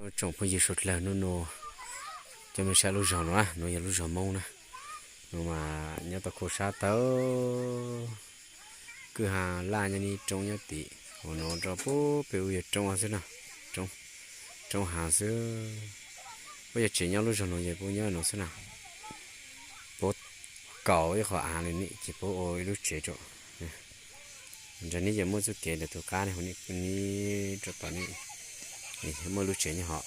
Tsoom phooj ywg suav dlawg, hnub no coj mej saib lub zog no, nuav yog lub zog Moob na. Nuav mas nyob tau khua sab tawv, kwj ha laj nyob nib roob nyob tim, hauv nuav rau puag pem u yog roob xwb na, roob, roob hav xwb. Puab yog tsev nyob lub zog nuav ces puab nyob nuav xwb na. Puab kaus ib qho av le ne ces puab ua ib lub tsev rau. Nrag nib ces muaj txuj kev ntawm tus qab ne, nib rau tom ne, muaj lub tsev nyob hov.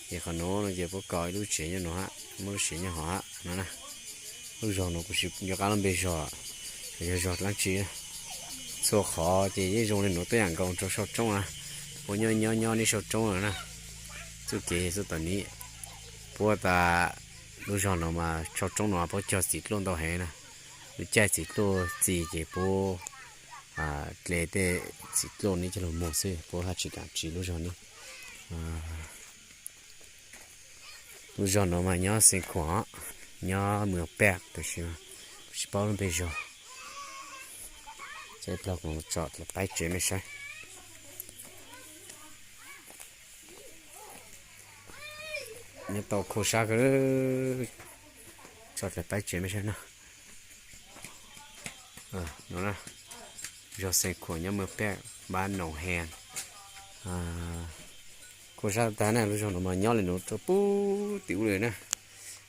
Ces qhov nuav no ces puab kaus ib lub tsev nyob nuav hab, muaj lub tsev nyob hov hab no na. Lub zog nuav kuv tsis nco qab lub npe zog, yog zog dlaab tsi. Txhua qhov ces yeej zoo le nuav tuab yaam nkaus rau sau roob na. Puab nyob nyob nyob nib sau roob no na. Txuj kev txuj tom nib, puab tas lub zog no mas sau roob no puab cog txiv dluj ntau heev na. Lub caij txiv dluj txi ces puab dle tej txiv dluj nib coj lug muag xwb, puab hab tsis kaam tsiv lub zog nib. Lub zog nuav mas nyob Xeev Khuam, nyob Mws Paj, tab sis tsis paub lub npe zog. Ces plaub kuv tso dlaim paib tsev mej saib. Nyob tau khua sab kawg, tso dlaim paib tsev mej saib no. Zog Xeev Khuam nyob Mws Paj, npab Noom Hees. Khua sab tag na, lub zog nuav mas nyob le nuav rau puag tim u lawm na,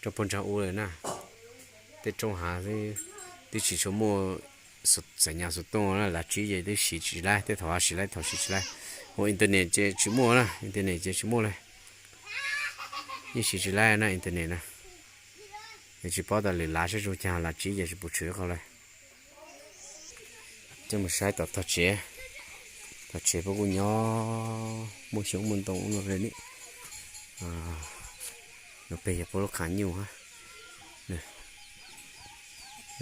rau puag nraag u lawm na. Tej roob hav xwb, twb tsis tshua muaj xam nyas xov tooj na, lav tsib ces twb siv tsis laib, tej thaum siv laib, thaum siv tsis laib. Ua internet ces tsis muaj na, internet ces tsis muaj le. Yeej siv tsis laib na internet na. Es tsis paub tas lwm lav sab zoo caag, lav tsib ces tsis pum tshwm qhov le. Coj mus saib tom tog tsev, tog tsev puab kuj nyob muaj xyoob muaj ntoo no le ne. Nuav peg yog puab lub qhav nyuj hab.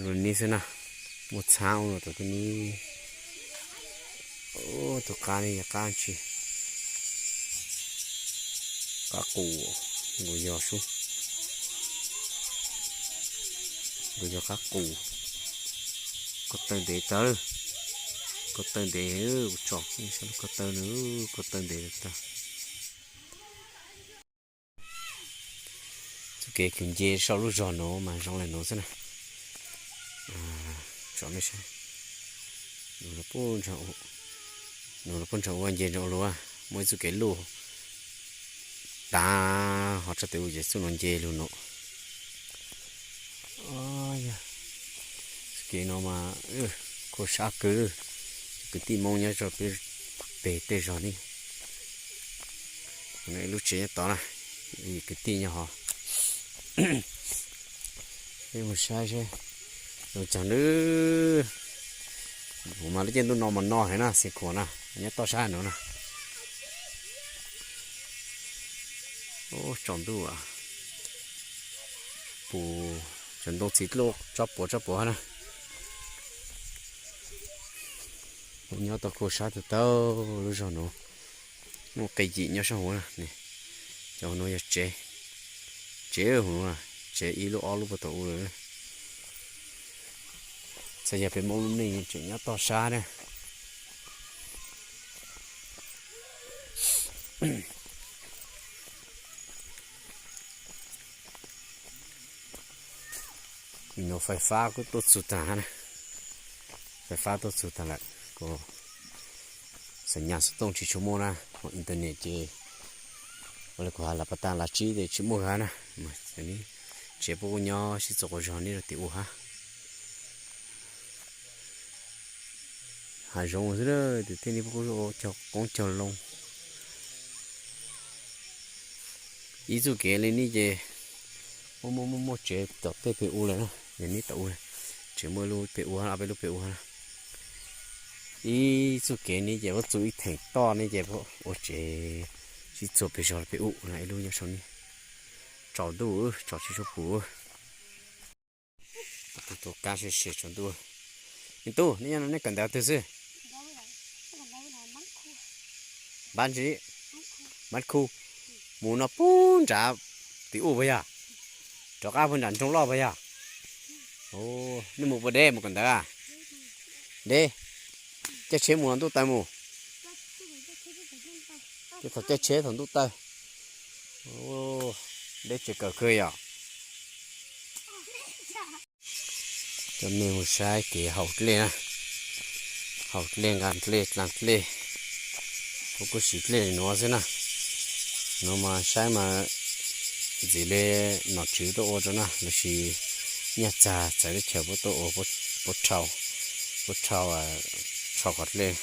Lub nib xwb na, muaj txhab ua tom tej nib. Tus qab ne yog qab tsi? Qab qus, nkaus yog sub, nkaus yog qab qus. Ko taw ntev tawv, ko taw ntev, kuv tsom saib lub ko taw na, ko taw ntev tag. Txuj kev kws nce sau lub zog nuav mas zoo le nuav xwb na. Tsom mej saib, nws puab nrog ua nce nrog ua luag, muaj ib txuj kev luj tav hov tso tes u ces txuj nuav nce lug nuav. Txuj kev no mas khua sab kawg, kwv tij Moob nyob rau peg tej zog ne. Lub tsev nyob tod na, kwv tij nyob hov. Peb mus saib seb zoo caag nawb. Kuv mas lub caij ntuj no mas no heev na, Xeev Khuam na, nyob toj sab nuav na. Tsaus ntuj, pum cov ntoo txiv dluj tsob puav tsob puav hab na. Nyob tau khua sab tawv tawv, lub zog nuav muaj qe yim nyob sab huv na. Cov huv nuav yog tsev, tsev huv nuav, tsev ib lub ob lub puag tom u lawm. Txhaj yog peb Moob lub neej tseem nyob toj sab na. Kuv nuav fais fab kuj tuaj txug tag na, fais fab tuaj txug tag lawm, kuv xam nyas xov tooj tsis tshua muaj na, ho internet ces ua le kuv has las pas tas las tsib ces tsis muaj hab na. Tsev puab kuj nyob sib txuas quas zog neb rau tim u hab. Hav zoov xwb, tus tej neb puab kuj ua cog qoob cog loo. Ib txuj kev li neb ces muaj muaj muaj muaj tsev tom tej pem u lawm na, yog neb tom u, tsev muaj lub pem u, ob peb lub pem u na. Ib txuj kev neb ces puab txug ib theem toj neb ces puab ua tsev sib txuas pem zog pem u na, ib lub nyob saum neb. Tsaus ntuj, tsaus tsis tshua pum. Tus kab sib sib tsaus ntuj. Me tub, neb nyob no neb kawm ntawv twg xwb? Npab ntsis, Mab Khu. Mus no puag nrad tim u puas yog? Rov qab puag nram nroog loj puas yog? Nej mus puas deb mus kawm ntawv a? Deb. Caij tsheb mus los ntuj taw mus? Ces thaum caij tsheb thaum ntuj taw. Deb tsis kawg kawg yom. Coj mej mus saib kev haus dlej na, haus dlej nqa dlej dlaa dlej, kuv kuj siv dlej li nuav xwb na. Nuav mas saib mas ntxim li nom tswv tuaj ua rau na, lossis nyaj txag txawv teb chaws puab tuaj ua, puab rhau, puab rhau, rhau qhov dlej,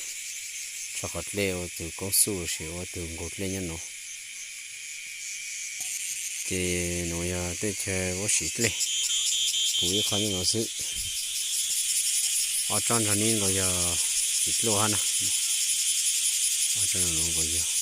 rhau qhov dlej ua tug koob xuj lossis ua tug nqug dlej nyob nuav. Ces nuav yog tej chaw puab siv dlej, puv ib qho nyob nuav xwb. Ob tsob nrog neb nkaus yog txiv dluj hab na, ob tsob nrog neb nkaus yog